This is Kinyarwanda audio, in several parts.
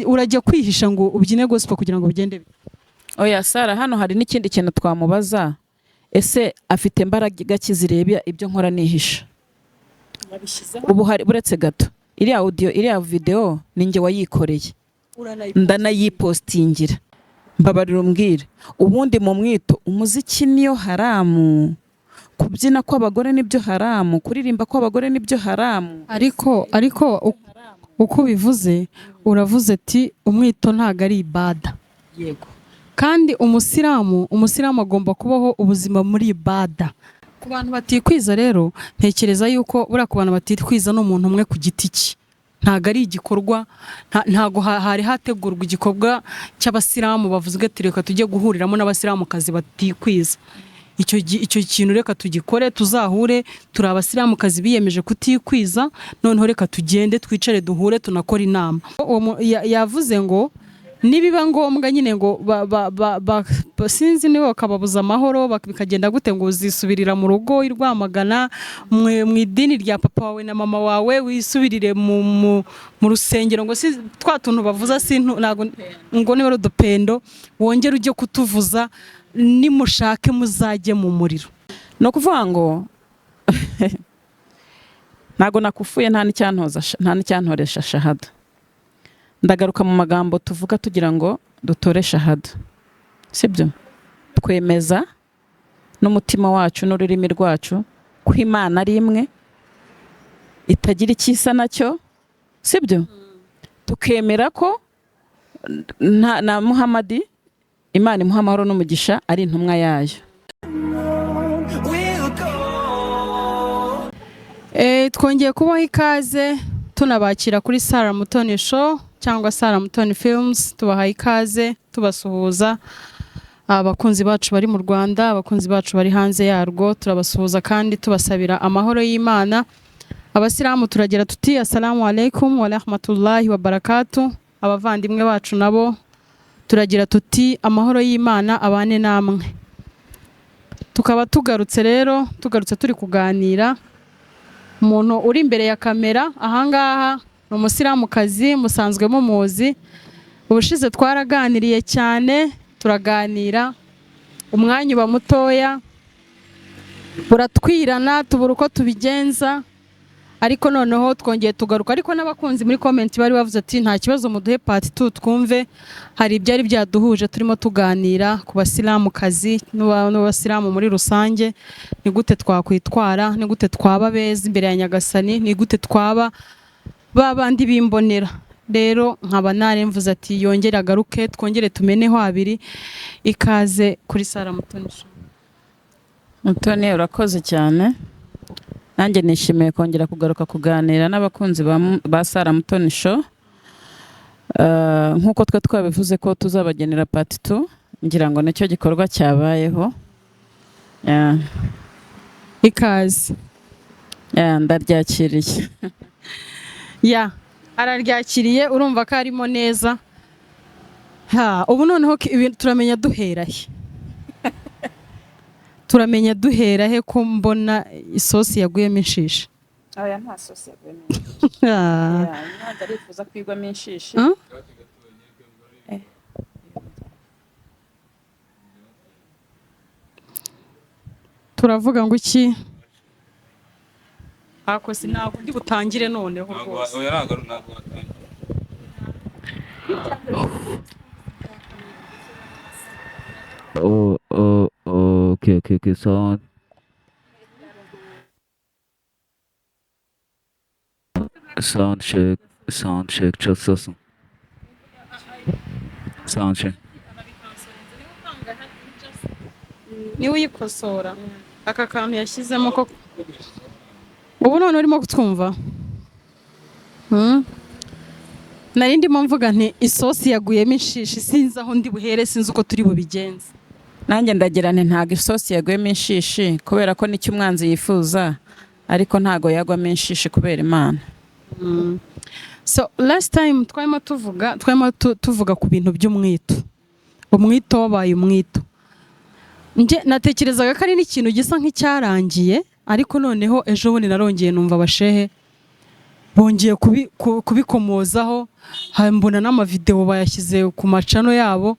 Urajya kwihisha ngo ubyine gospel kugira ngo bigende bite? Oya Sara, hano hari n'ikindi kintu twamubaza. Ese afite imbaraga ki zireba ibyo nkora nihisha? Ubu hari, buretse gato, iriya audio, iriya video ni njye wayikoreye, ndanayipostingira. Mbabarira umbwire, ubundi mu mwito umuziki niyo haramu, kubyina kw'abagore nibyo haramu, kuririmba kw'abagore nibyo haramu? Ariko uko ubivuze, uravuze ati umwito ntabwo ari ibada. Yego. Kandi umusilamu agomba kubaho ubuzima muri ibada. Ku bantu batikwiza rero, ntekereza yuko buriya ku bantu batikwiza ni umuntu umwe ku giti cye, ntabwo ari igikorwa, ntabwo hari hategurwa igikorwa cy'abasilamu bavuze ati reka tujye guhuriramo n'abasilamukazi batikwiza. Icyo kintu reka tugikore, tuzahure turi abasilamukazi biyemeje kutikwiza, noneho reka tugende twicare duhure tunakore inama. Uwo yavuze ngo nibiba ngombwa nyine ngo sinzi niba bakababuza amahoro, bikagenda gute, ngo uzisubirira mu rugo i Rwamagana mu idini rya papa wawe na mama wawe, wisubirire mu rusengero, ngo si twa tuntu bavuza, ntago ngo niba ari udupendo wongere ujye kutuvuza, nimushake muzajye mu muriro. Ni ukuvuga ngo ntabwo nakufuye, nta n'icyantoza, nta n'icyantoresha shahada. Ndagaruka mu magambo tuvuga tugira ngo dutore shahada, sibyo? Twemeza n'umutima wacu n'ururimi rwacu ko Imana ari imwe itagira icyisa nacyo, sibyo? Tukemera ko na Muhamadi, Imana imuha amahoro n'umugisha, ari intumwa yayo. We'll go. Twongeye kubaha ikaze, tunabakira kuri Sarah Mutoni Show cyangwa Sarah Mutoni Films. Tubahaye ikaze, tubasuhuza abakunzi bacu bari mu Rwanda, abakunzi bacu bari hanze yarwo, turabasuhuza kandi tubasabira amahoro y'Imana. Abasilamu turagira tuti assalamu alaikum wa rahmatullahi wa barakatu. Abavandimwe bacu nabo turagira tuti amahoro y'Imana abane namwe. Tukaba tugarutse rero, tugarutse turi kuganira. Umuntu uri imbere ya kamera ahangaha ni umusilamukazi musanzwe mumuzi. Ubushize twaraganiriye cyane, turaganira umwanya uba mutoya, buratwirana, tubura uko tubigenza, ariko noneho twongeye tugaruka. Ariko n'abakunzi muri comment bari bavuze ati nta kibazo, muduhe part 2 twumve. Hari ibyari byaduhuje turimo tuganira ku basilamukazi n'abasilamu muri rusange: ni gute twakwitwara, ni gute twaba beza imbere ya Nyagasani, ni gute twaba ba bandi bimbonera. Rero nkaba mvuze ati yongere agaruke, twongere tumeneho abiri. Ikaze kuri Sarah Mutoni Show. Mutoni, urakoze cyane. Nanjye nishimiye kongera kugaruka kuganira n'abakunzi ba Sarah Mutoni Show. Nk'uko twe twabivuze ko tuzabagenera part 2, ngira ngo nicyo gikorwa cyabayeho. Yeah. Ikaze. Yeah, ndaryakiriye. Ya, araryakiriye, urumva ko arimo neza. Ha, ubu noneho turamenya duhera he? Turamenya duhera he ko mbona isosi yaguyemo inshishi? Oya, nta sosi yaguyemo. Ah. Umwanzi arifuza kwigwamo inshishi. Hmm? Eh. Turavuga ngo iki? Ako ntabwo ndi butangire noneho rwose. Oya, ntabwo watangira. Oh, okay. Sound. Sound check, sound check, just. Sound check. Niwe uyikosora aka kantu yashyizemo ko ubu none urimo kutwumva. Nari ndimo mvuga nti isosi yaguyemo inshishi, sinzi aho ndi buhere, sinzi uko turi bubigenze. Nanjye ndagira nti ntabwo isosi yaguyemo inshishi, kubera ko nicyo umwanzi yifuza, ariko ntabwo yagwamo inshishi kubera Imana. So last time twarimo tuvuga ku bintu by'umwito. Umwito wabaye umwito, njye natekerezaga ko ari n'ikintu gisa nk'icyarangiye, ariko noneho ejo bundi narongeye numva abashehe Bongeye kubikomozaho, mbona n'amavideo bayashyize ku macano yabo,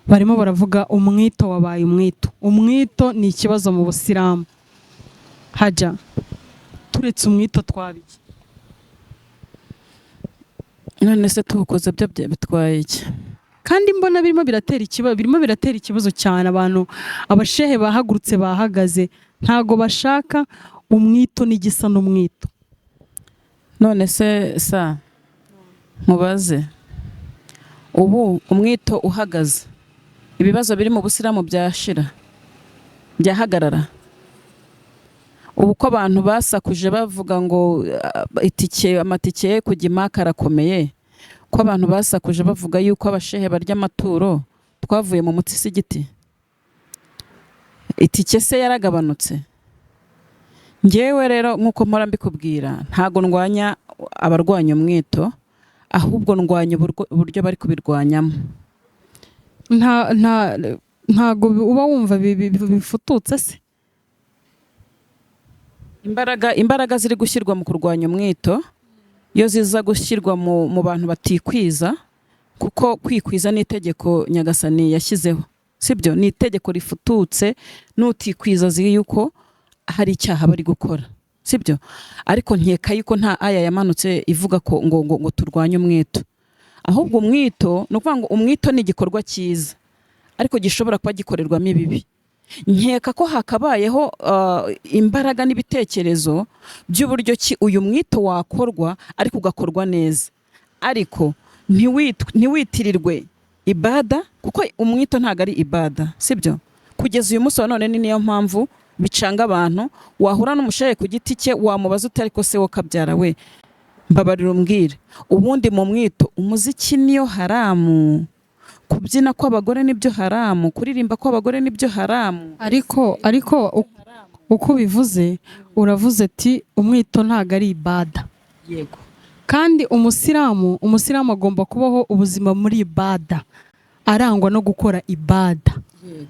barimo baravuga umwito wabaye umwito. Umwito ni ikibazo mu Busilamu. Hajya turetse umwito twabiki? None se tuwukoze byo bitwaye iki? Kandi mbona birimo biratera ikibazo cyane. Abantu, abashehe bahagurutse, bahagaze, ntago bashaka umwito n'igisa n'umwito. None se sa nkubaze, ubu umwito uhagaze, ibibazo biri mu Busilamu byashira, byahagarara? Ubu ko abantu basakuje bavuga ngo itike, amatike ye kujya impaka arakomeye, ko abantu basakuje bavuga yuko abashehe barya amaturo, twavuye mu mutsi igiti, itike se yaragabanutse? Ngewe rero, nk'uko mpora mbikubwira, ntago ndwanya abarwanya umwito, ahubwo ndwanya uburyo bari kubirwanyamo. Nta ntago uba wumva bifututse se? Imbaraga ziri gushyirwa mu kurwanya umwito, iyo ziza gushyirwa mu bantu batikwiza, kuko kwikwiza ni itegeko Nyagasani yashyizeho, sibyo? Ni itegeko rifututse, nutikwiza azi yuko hari icyaha bari gukora, sibyo? Ariko nkeka yuko nta aya yamanutse ivuga ko ngo turwanye umwito. Ahubwo umwito, ni ukuvuga ngo umwito ni igikorwa cyiza ariko gishobora kuba gikorerwamo ibibi. Nkeka ko hakabayeho imbaraga n'ibitekerezo by'uburyo ki uyu mwito wakorwa ariko ugakorwa neza, ariko ntiwitirirwe ibada, kuko umwito ntabwo ari ibada, sibyo? Kugeza uyu munsi wa none ni niyo mpamvu bicanga abantu. Wahura n'umushehe ku giti cye, wamubaza uti: "Ariko se wo kabyara we, mbabarira umbwire, ubundi mu mwito umuziki niyo haramu, kubyina kw'abagore nibyo haramu, kuririmba kw'abagore nibyo haramu?" Ariko uko ubivuze, uravuze ati umwito ntago ari ibada. Yego. Kandi umusilamu agomba kubaho ubuzima muri ibada, arangwa no gukora ibada,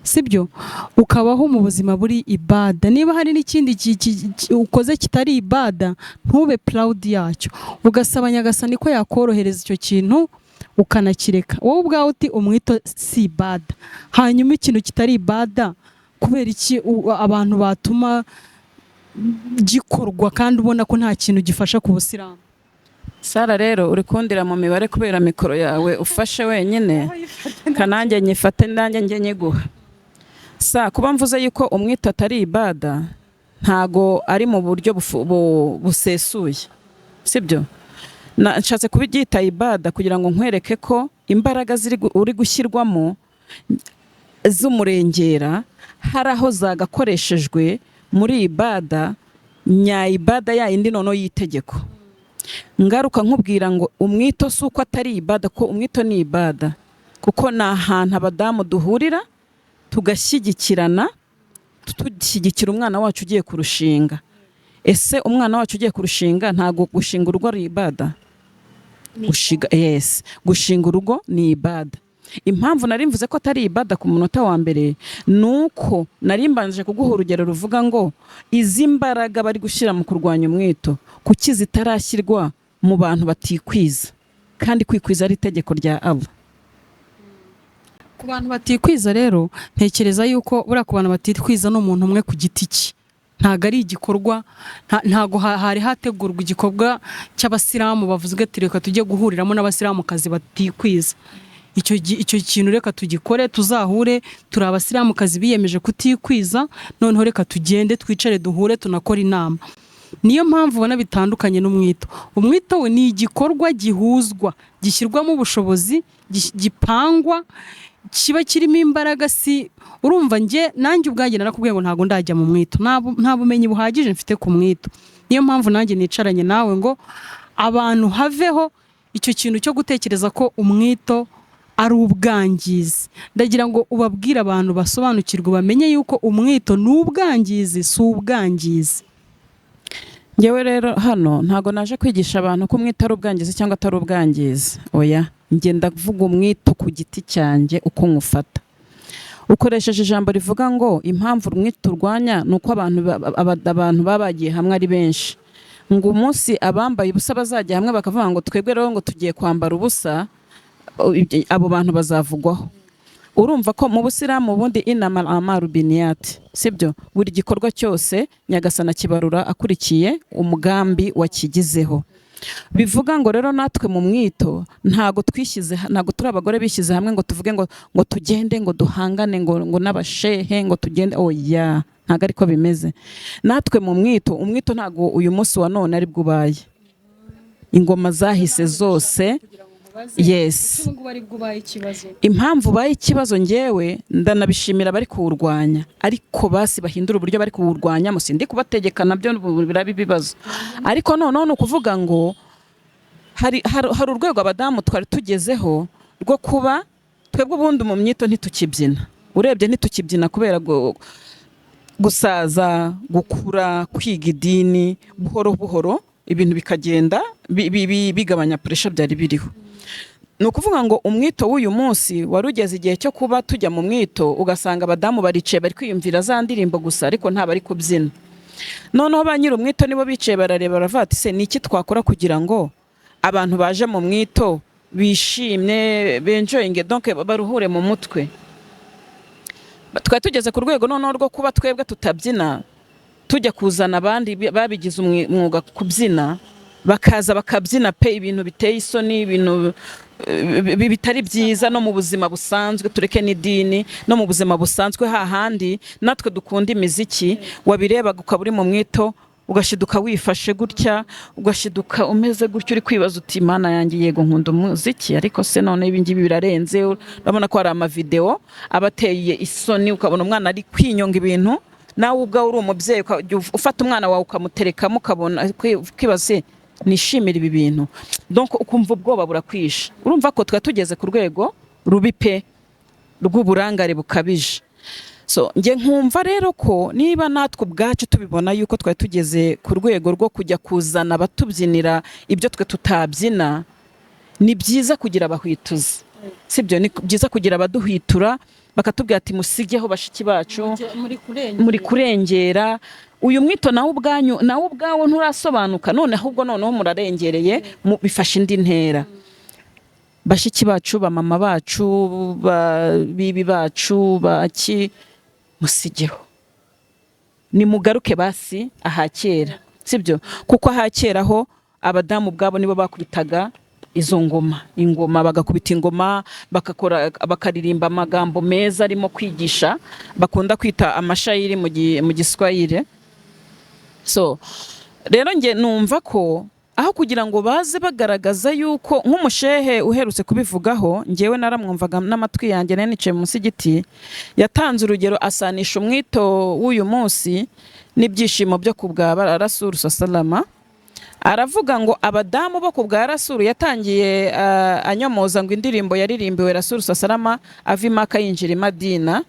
sibyo? Ukabaho mu buzima buri ibada. Niba hari n'ikindi ukoze kitari ibada, ntube proud yacyo, ugasaba Nyagasani ko yakorohereza icyo kintu ukanakireka. Wowe ubwawe uti umwito si ibada. Hanyuma ikintu kitari ibada, kubera iki abantu batuma gikorwa kandi ubona ko nta kintu gifasha ku Busilamu? Sara, rero uri kundira mu mibare kubera mikoro yawe ufashe wenyine, kananjye nyifate, nanjye njye nyiguha. Sa kuba mvuze yuko umwito atari ibada, ntago ari mu buryo busesuye, sibyo? Nshatse kubyita ibada kugira ngo nkwereke ko imbaraga ziri uri gushyirwamo z'umurengera hari aho zagakoreshejwe muri ibada nyayibada, ya yindi noneho y'itegeko. Ngaruka nkubwira ngo umwito si uko atari ibada, ko umwito ni ibada, kuko ni ahantu abadamu duhurira tugashyigikirana, dushyigikira umwana wacu ugiye kurushinga. Ese umwana wacu ugiye kurushinga, ntabwo gushinga urugo ari ibada? Gushinga, yes, gushinga urugo ni ibada. Impamvu nari mvuze ko atari ibada ku munota wa mbere ni uko nari mbanje kuguha urugero ruvuga ngo izi mbaraga bari gushyira mu kurwanya umwito, kuki zitarashyirwa mu bantu batikwiza, kandi kwikwiza ari itegeko rya Allah? Ku bantu batikwiza rero, ntekereza yuko buriya ku bantu batikwiza ni umuntu umwe ku giti cye, ntabwo ari igikorwa. Ntabwo hari hategurwa igikorwa cy'abasilamu bavuze ati: "Reka tujye guhuriramo n'abasilamukazi batikwiza, icyo kintu reka tugikore, tuzahure turi abasilamukazi biyemeje kutikwiza, noneho reka tugende twicare duhure tunakore inama." Niyo mpamvu ubona bitandukanye n'umwito. Umwito we ni igikorwa gihuzwa, gishyirwamo ubushobozi, gipangwa, kiba kirimo imbaraga. Si urumva, njye nanjye ubwanjye narakubwiye ngo ntabwo ndajya mu mwito, nta bumenyi buhagije mfite ku mwito. Niyo mpamvu nanjye nicaranye nawe ngo abantu haveho icyo kintu cyo gutekereza ko umwito ari ubwangizi. Ndagira ngo ubabwire, abantu basobanukirwe, bamenye yuko umwito ni ubwangizi, si ubwangizi. Ngewe rero hano ntabwo naje kwigisha abantu ko umwito ari ubwangizi cyangwa atari ubwangizi. Oya, njye ndavuga umwito ku giti cyanjye uko nywufata. Ukoresheje ijambo rivuga ngo impamvu umwito urwanya ni uko abantu baba bagiye hamwe ari benshi. Ngo umunsi abambaye ubusa bazajya hamwe bakavuga ngo twebwe rero ngo tugiye kwambara ubusa, abo bantu bazavugwaho. Urumva ko mu Busilamu ubundi إنما الأعمال بالنيات, sibyo? Buri gikorwa cyose Nyagasana kibarura akurikiye umugambi wakigizeho. Bivuga ngo rero natwe mu mwito ntago twishyize, ntago turi abagore bishyize hamwe ngo tuvuge ngo tugende ngo duhangane ngo n'abashehe ngo tugende. Oya, ntago ariko bimeze. Natwe mu mwito, umwito ntago uyu munsi wa none ari bwo ubaye. Ingoma zahise zose. Yes. Ubu ngubu ari bwo ubaye ikibazo? Impamvu ubaye ikibazo, ngewe ndanabishimira bari kuwurwanya, ariko basi bahindura uburyo bari kuwurwanyamo. Sindi kubategeka, nabyo biraba ibibazo, ariko noneho ni ukuvuga ngo hari urwego abadamu twari tugezeho rwo kuba twebwe ubundi mu myito ntitukibyina. Urebye ntitukibyina kubera gusaza, gukura, kwiga idini buhoro buhoro, ibintu bikagenda bigabanya pressure byari biriho. Ni ukuvuga ngo umwito w'uyu munsi wari ugeze igihe cyo kuba tujya mu mwito ugasanga abadamu baricaye bari kwiyumvira za ndirimbo gusa, ariko nta bari kubyina. Noneho ba nyiri umwito nibo bicaye barareba, baravuga ati: "Se ni iki twakora kugira ngo abantu baje mu mwito bishimye, benjoyinge, donc baruhure mu mutwe?" Twari tugeze ku rwego noneho rwo kuba twebwe tutabyina, tujya kuzana abandi babigize umwuga kubyina, bakaza bakabyina pe, ibintu biteye isoni, ibintu bitari byiza no mu buzima busanzwe. Tureke n'idini, no mu buzima busanzwe hahandi natwe dukunda imiziki, wabirebaga ukaba uri mu mwito ugashiduka wifashe gutya, ugashiduka umeze gutya, uri kwibaza uti: "Mana yanjye, yego nkunda umuziki, ariko se none ibi ngibi birarenze." Urabona ko hari amavideo aba ateye isoni, ukabona umwana ari kwinyonga ibintu, nawe ubwawe uri umubyeyi ukajya ufata umwana wawe ukamuterekamo, ukabona ukibaza: "Se nishimire ibi bintu?" Donc ukumva ubwoba burakwishe. Urumva ko twari tugeze ku rwego rubi pe, rw'uburangare bukabije. So njye nkumva rero ko niba natwe ubwacu tubibona yuko twari tugeze ku rwego rwo kujya kuzana abatubyinira ibyo twe tutabyina, ni byiza kugira abahwituzi, sibyo? Ni byiza kugira abaduhwitura bakatubwira ati: "Musigeho bashiki bacu, muri kurengera." Muri kurengera. Uyu mwito nawe ubwanyu, nawe ubwawo nturasobanuka, none ahubwo noneho murarengereye, bifashe indi ntera. Bashiki bacu, ba mama bacu, ba bibi bacu, baki, musigeho, nimugaruke basi ahakera, sibyo? Kuko ahakera ho abadamu ubwabo nibo bakubitaga izo ngoma, ingoma bagakubita ingoma, bagakora, bakaririmba amagambo meza arimo kwigisha, bakunda kwita amashayiri mu Giswahili. So rero njye numva ko aho kugira ngo baze bagaragaza yuko nk'umushehe uherutse kubivugaho, ngewe naramwumvaga n'amatwi yanjye, nari nicaye munsi y'igiti, yatanze urugero asanisha umwito w'uyu munsi n'ibyishimo byo ku bwa Rasulu salama. Aravuga ngo abadamu bo ku bwa Rasulu, yatangiye anyomoza ngo indirimbo yaririmbiwe Rasulu salama ava i Maka yinjira i Madina,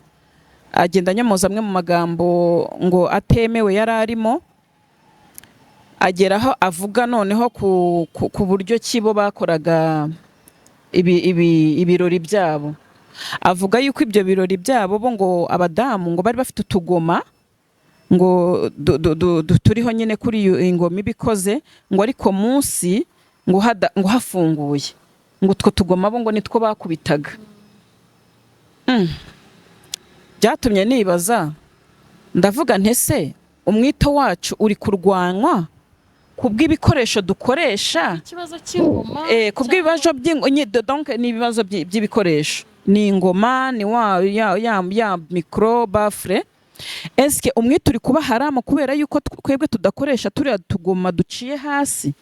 agenda anyomoza amwe mu magambo ngo atemewe yari arimo, ageraho avuga noneho ku buryo ki bo bakoraga ibirori byabo. Avuga yuko ibyo birori byabo bo ngo abadamu ngo bari bafite utugoma ngo turiho nyine kuri iyo ingoma iba ikoze ngo, ariko munsi ngo hafunguye, ngo utwo tugoma bo ngo nitwo bakubitaga. Byatumye nibaza, ndavuga ntese umwito wacu uri kurwanywa kubw'ibikoresho dukoresha? Ikibazo cy'ingoma? Kubw'ibibazo donc ni ibibazo by'ibikoresho, ni ingoma, ni wa ya micro baffle. Eske umwito uri kuba haramu kubera yuko twebwe tudakoresha turiya tugoma duciye hasi?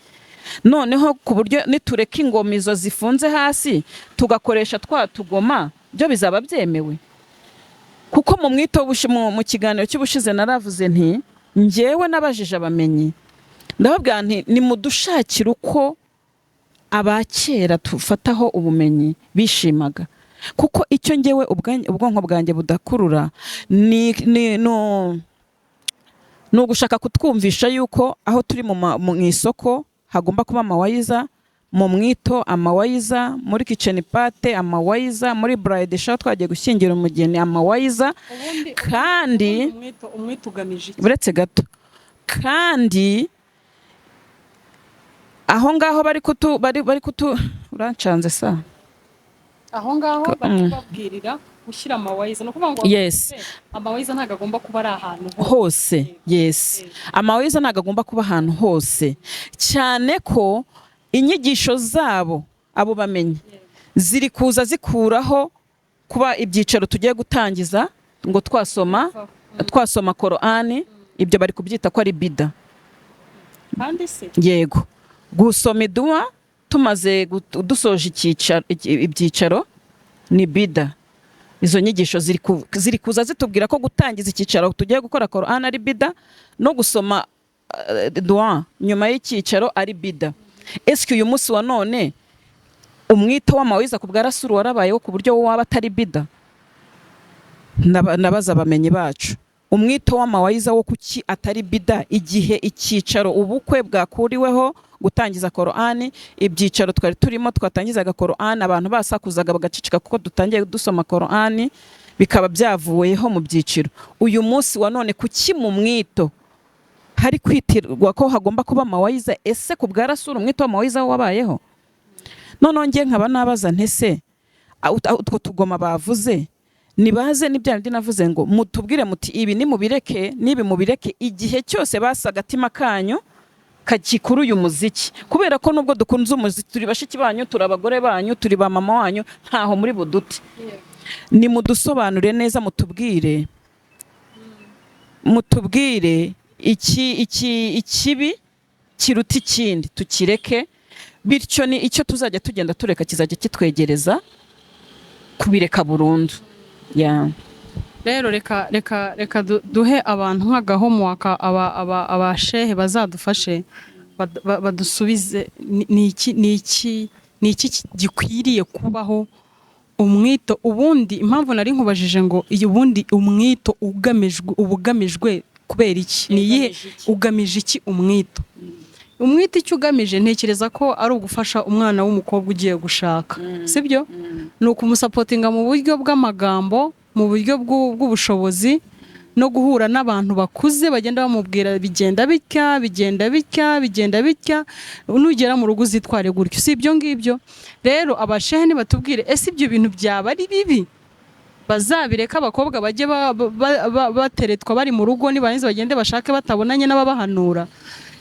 Noneho ku buryo nitureka ingoma izo zifunze hasi tugakoresha twa tugoma, byo bizaba byemewe? Kuko mu mwito mu kiganiro cy'ubushize naravuze nti njyewe nabajije abamenyi, ndababwira nti nimudushakire uko abakera tufataho ubumenyi bishimaga, kuko icyo ngewe ubwonko bwanjye budakurura ni ugushaka kutwumvisha yuko aho turi mu isoko hagomba kuba amawayiza, mu mwito amawayiza, muri kitchen party amawayiza, muri bride shower twagiye gushyingira umugeni amawayiza. Ubundi Kandi umwito ugamije iki? Uretse gato, kandi Aho ngaho bari kutu urancanze sa. Aho ngaho bari kubabwirira gushyira amawayiza, ni ukuvuga ngo amawayiza ntabwo agomba kuba ari ahantu hose. Hose, yes, amawayiza ntabwo agomba kuba ahantu hose, cyane ko inyigisho zabo abo bamenye ziri kuza zikuraho kuba ibyicaro tugiye gutangiza ngo twasoma Korani, ibyo bari kubyita ko ari bida. Kandi se? Yego, gusoma iduwa tumaze dusoje ibyicaro ni bida. Izo nyigisho ziri kuza zitubwira ko gutangiza icyicaro tugiye gukora Korani ari bida, no gusoma duwa nyuma y'icyicaro ari bida. Ese uyu munsi wa none umwito w'amawiza ku bwa Rasulu warabayeho ku buryo waba atari bida? Nabaza abamenyi bacu, umwito w'amawayiza wo kuki atari bida igihe icyicaro ubukwe bwakuriweho gutangiza Korani, ibyicaro twari turimo twatangizaga Korani abantu basakuzaga bagaceceka kuko dutangiye dusoma Korani, bikaba byavuyeho mu byiciro? Uyu munsi wa none kuki mu mwito hari kwitirwa ko hagomba kuba amawayiza? Ese ku bwa Rasulu umwito w'amawayiza wo wabayeho? Noneho njye nkaba nabaza ntese utwo tugoma bavuze nibaze n'ibya bindi navuze ngo mutubwire muti ibi nimubireke n'ibi mubireke, igihe cyose basa agatima kanyu kakikuruye umuziki, kubera ko nubwo dukunze umuziki, turi bashiki banyu, turi abagore banyu, turi ba mama wanyu, ntaho muri budute. Nimudusobanure neza, mutubwire iki ikibi kiruta ikindi tukireke. Bityo ni icyo tuzajya tugenda tureka kizajya kitwegereza kubireka burundu, yeah. Rero reka duhe abantu nk'agahomework, aba abashehe bazadufashe badusubize ni iki gikwiriye kubaho umwito ubundi. Impamvu nari nkubajije ngo iyi ubundi umwito ugamijwe, uba ugamijwe kubera iki, ni iyihe? Ugamije iki umwito? Umwito icyo ugamije, ntekereza ko ari ugufasha umwana w'umukobwa ugiye gushaka, sibyo? Ni ukumusupportinga mu buryo bw'amagambo, mu buryo bw'ubushobozi, no guhura n'abantu bakuze bagenda bamubwira bigenda bitya, bigenda bitya, bigenda bitya, nugera mu rugo uzitware gutyo. Si ibyo ngibyo rero? Abashehe nibatubwire, ese ibyo bintu byaba ari bibi bazabireka, abakobwa bajye bateretwa bari mu rugo, nibarangiza bagende bashake batabonanye n'ababahanura?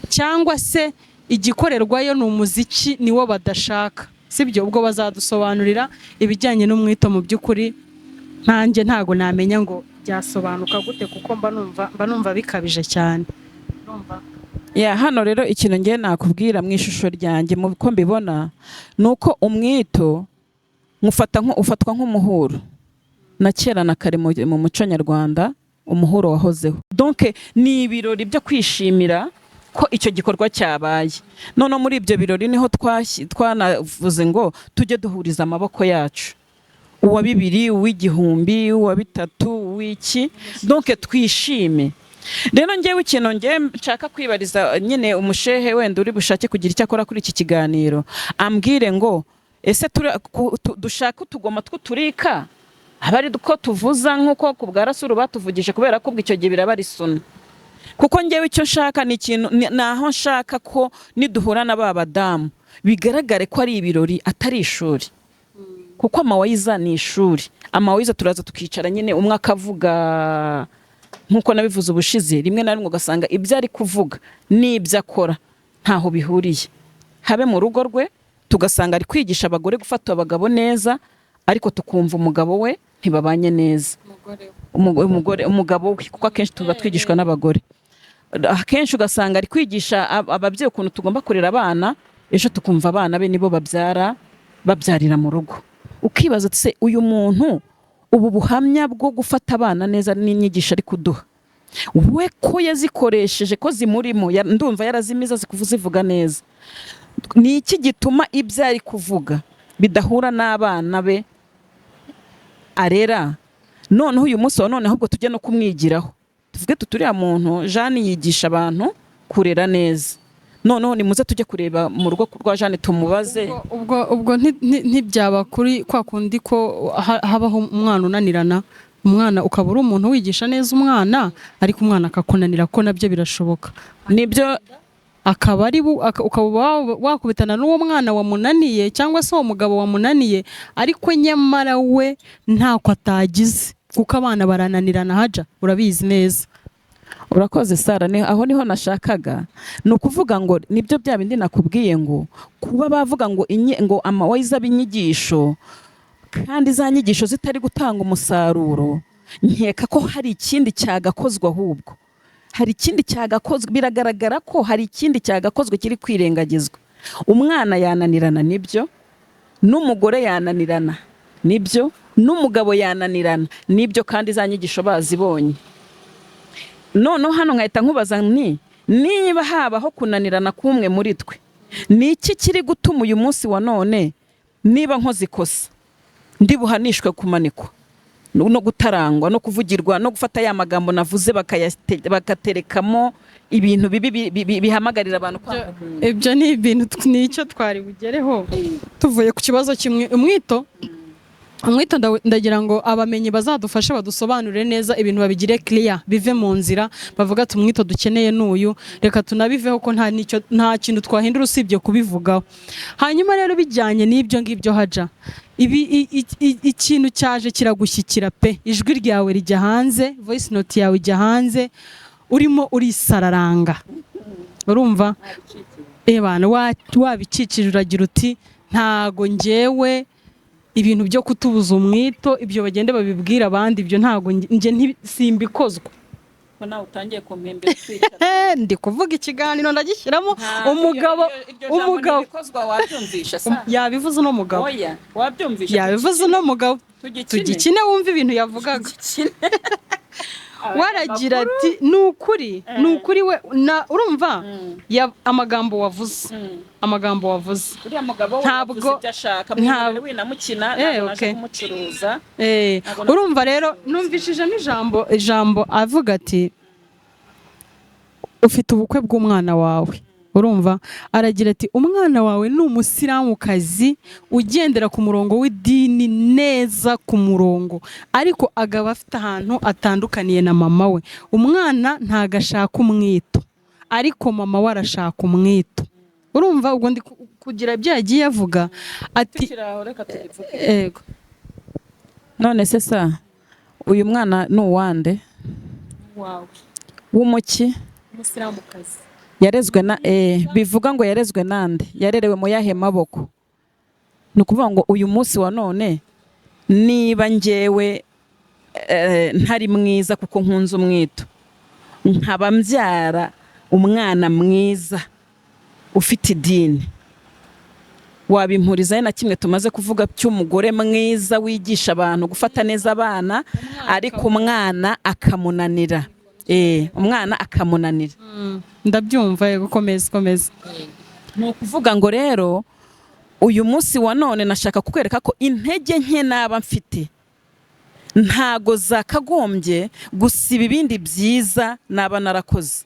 Cyangwa se igikorerwayo ni umuziki, niwo badashaka, sibyo? Ubwo bazadusobanurira ibijyanye n'umwito. Mu by'ukuri ntanjye ntago namenya ngo byasobanuka gute, kuko mba numva bikabije cyane. Urumva? Ya, hano rero ikintu ngiye nakubwira mu ishusho ryanjye, mu uko mbibona, ni uko umwito nywufata ufatwa nk'umuhuro. Na kera na kare mu muco nyarwanda umuhuro wahozeho. Donc ni ibirori byo kwishimira ko icyo gikorwa cyabaye. Noneho muri ibyo birori niho twanavuze ngo tujye duhuriza amaboko yacu, uwa 2, uw'igihumbi, uwa 3, uw'iki, donc twishime. Rero ngewe ikintu ngewe nshaka kwibariza nyine umushehe wenda uri bushake kugira icyo akora kuri iki kiganiro, ambwire ngo ese dushake utugoma tw'uturika aba ari ko tuvuza nk'uko ku bwa Rasulu batuvugije, kubera ko ubwo icyo gihe biraba ari suna? Kuko ngewe icyo nshaka ni ikintu ni aho nshaka ko niduhura na ba badamu bigaragare ko ari ibirori, atari ishuri, kuko amawayiza ni ishuri. Amawayiza turaza tukicara nyine, umwe akavuga nk'uko nabivuze ubushize, rimwe na rimwe ugasanga ibyo ari kuvuga n'ibyo akora ntaho bihuriye. Habe mu rugo rwe tugasanga ari kwigisha abagore gufata abagabo neza, ariko tukumva umugabo we ntibabanye neza. Umugore, umugabo we, kuko akenshi tuba twigishwa n'abagore. Akenshi ugasanga ari kwigisha ababyeyi ukuntu tugomba kurera abana, ejo tukumva abana be nibo babyara, babyarira mu rugo. Ukibaza uti se uyu muntu ubu buhamya bwo gufata abana neza n'inyigisho ari kuduha, we ko yazikoresheje, ko zimurimo, ndumva yarazimiza zivuga neza, ni iki gituma ibyo ari kuvuga bidahura n'abana be arera? Noneho uyu munsi wa none ahubwo tujye no kumwigiraho, tuvuge tuti uriya muntu Jeanne yigisha abantu kurera neza, noneho nimuze tujye kureba mu rugo rwa Jeanne tumubaze. Ubwo ntibyaba kuri kwa kundi ko habaho umwana unanirana, umwana ukaba uri umuntu wigisha neza umwana, ariko umwana akakunanira, ko nabyo birashoboka? Nibyo. Akaba ari ukaba wakubitana n'uwo mwana wamunaniye cyangwa se uwo mugabo wamunaniye, ariko nyamara we ntako atagize, kuko abana barananirana. Haja, urabizi neza. Urakoze, Sara. Ni aho niho nashakaga. Ni ukuvuga ngo nibyo bya bindi nakubwiye ngo kuba bavuga ngo ngo amawayiza b'inyigisho, kandi za nyigisho zitari gutanga umusaruro, nkeka ko hari ikindi cyagakozwe. Ahubwo hari ikindi cyagakozwe, biragaragara ko hari ikindi cyagakozwe kiri kwirengagizwa. Umwana yananirana, nibyo. N'umugore yananirana, nibyo. N'umugabo yananirana, nibyo. Kandi za nyigisho bazibonye. Noneho hano nkahita nkubaza nti: niba habaho kunanirana k'umwe muri twe, ni iki kiri gutuma uyu munsi wa none niba nkoze ikosa ndi buhanishwe kumanikwa no gutarangwa no kuvugirwa no gufata ya magambo navuze bakaterekamo ibintu bibi bihamagarira abantu kwanga umuntu? Ibyo ni ibintu ni icyo twari bugereho tuvuye ku kibazo kimwe, umwito. Umwito, ndagira ngo abamenyi bazadufashe badusobanurire neza ibintu, babigire clear, bive mu nzira, bavuga ati: "Umwito dukeneye n'uyu." Reka tunabiveho ko nta nicyo, nta kintu twahindura usibye kubivugaho. Hanyuma rero bijyanye n'ibyo ngibyo, Haja, ibi ikintu cyaje kiragushyikira pe. Ijwi ryawe rijya hanze, voice note yawe ijya hanze, urimo urisararanga, urumva ebana wabikikije, uragira uti: "Ntago njyewe ibintu byo kutubuza umwito, ibyo bagende babibwira abandi, ibyo ntago njye simbikozwa." Ko nawe utangiye kumpembera twicara? Ndi kuvuga ikiganiro ndagishyiramo umugabo. Umugabo Wabyumvisha sa? Yabivuze uno mugabo. Oya, wabyumvisha? Yabivuze uno mugabo. Tugikine. Tugikine, wumve ibintu yavugaga. Tugikine. Waragira ati: "Ni ukuri, ni ukuri." We na urumva amagambo wavuze, amagambo wavuze. Uriya mugabo we yavuze ibyo ashaka. Winamukina, ntabwo naje kumucuruza. Ntabwo Urumva rero numvishijemo ijambo avuga ati: "Ufite ubukwe bw'umwana wawe." Urumva aragira ati: "Umwana wawe ni umusilamukazi ugendera ku murongo w'idini neza ku murongo, ariko agaba afite ahantu atandukaniye na mama we. Umwana ntago ashaka umwito, ariko mama we arashaka umwito." Urumva ubwo ndi kugira ibyo yagiye avuga ati Tukiri aho, reka tubivuge. Ego. None se sa, uyu mwana ni uwande? Wawe. W'umuki? Umusilamukazi. Yarezwe na bivuga ngo yarezwe nande? Yarerewe mu yahe maboko? Ni ukuvuga ngo uyu munsi wa none niba njyewe ntari mwiza kuko nkunze umwito, nkaba mbyara umwana mwiza ufite idini, wabimpurizaho na kimwe tumaze kuvuga cy'umugore mwiza wigisha abantu gufata neza abana, ariko umwana akamunanira? Umwana akamunanira. Ndabyumva, yego, komeza, komeza. Ni ukuvuga ngo rero uyu munsi wa none nashaka kukwereka ko intege nke naba mfite ntago zakagombye gusiba ibindi byiza naba narakoze.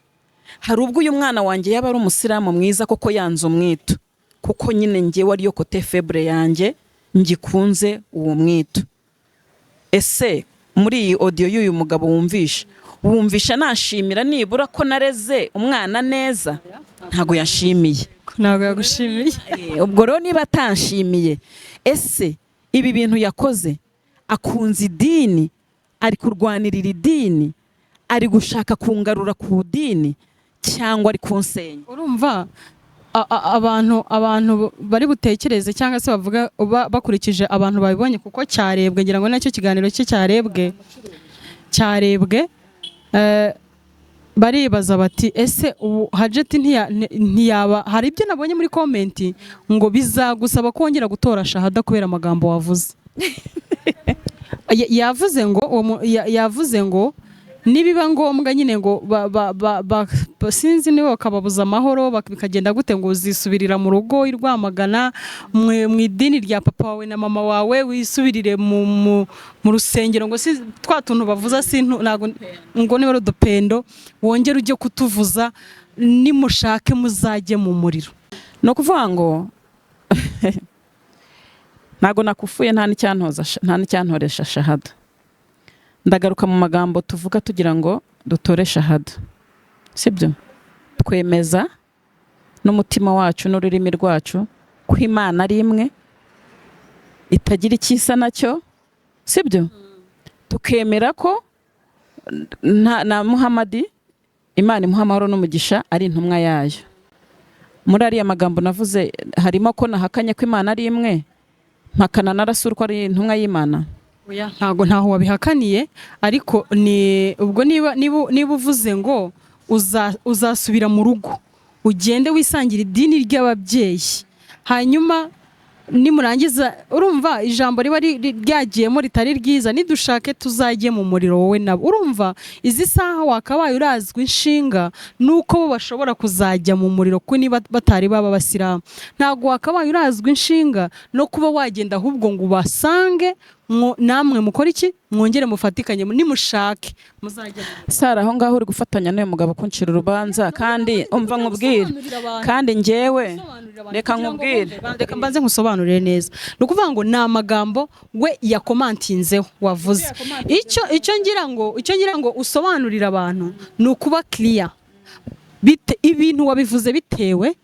Hari ubwo uyu mwana wanjye yaba ari umusilamu mwiza koko yanze umwito, kuko nyine njyewe ariyo côté faible yanjye, ngikunze uwo mwito. Ese muri iyi audio y'uyu mugabo wumvisha nashimira nibura ko nareze umwana neza? Ntago yashimiye. Ntabwo yagushimiye. Ubwo rero niba atanshimiye, ese ibi bintu yakoze, akunze idini, ari kurwanirira idini, ari gushaka kungarura ku dini, cyangwa ari kunsenya? Urumva abantu bari butekereze cyangwa se bavuga bakurikije abantu babibonye, kuko cyarebwe, ngira ngo nacyo kiganiro cye cyarebwe, baribaza bati: "Ese ubu Hajati ntiyaba?" Hari ibyo nabonye muri comment ngo bizagusaba kongera gutora shahada kubera amagambo wavuze. Yavuze ngo uwo yavuze ngo nibiba ngombwa nyine ngo sinzi niba bakababuza amahoro, bikagenda gute, ngo uzisubirira mu rugo i Rwamagana mu idini rya papa wawe na mama wawe, wisubirire mu rusengero, ngo si twa tuntu bavuza, ntago ngo niba ari udupendo wongere ujye kutuvuza, nimushake muzajye mu muriro. Ni ukuvuga ngo ntabwo nakufuye, nta n'icyantoza, nta n'icyantoresha shahada. Ndagaruka mu magambo tuvuga tugira ngo dutore shahada, sibyo? Twemeza N'umutima wacu n'ururimi rwacu ko Imana ari imwe, itagira icyisa nacyo, sibyo? Tukemera ko na Muhamadi, Imana imuha amahoro n'umugisha, ari intumwa yayo. Muri ariya magambo navuze harimo ko nahakanye ko Imana ari imwe, mpakana na Rasulu ko ari intumwa y'Imana? Oya, ntago ntaho wabihakaniye, ariko ni ubwo niba uvuze ngo uzasubira mu rugo, ugende wisangire idini ry'ababyeyi, hanyuma nimurangiza, urumva ijambo riba ryagiyemo ritari ryiza, nidushake tuzajye mu muriro wowe nabo. Urumva izi saha wakabaye urazwi inshinga nuko bo bashobora kuzajya mu muriro, ko niba batari baba abasilamu, ntabwo wakabaye urazwi inshinga no kuba wagenda ahubwo ngo ubasange, namwe mukore iki, mwongere mufatikanye, nimushake muzajya mu muriro. Sara, aho ngaho uri gufatanya n'uyu mugabo kuncira urubanza. Kandi umva nkubwire, kandi njyewe reka nkubwire. Reka mbanze nkusobanurire neza. Ni ukuvuga ngo ni amagambo we yakomantinzeho wavuze. Icyo ngira ngo usobanurire abantu ni ukuba clear. Ibintu wabivuze bitewe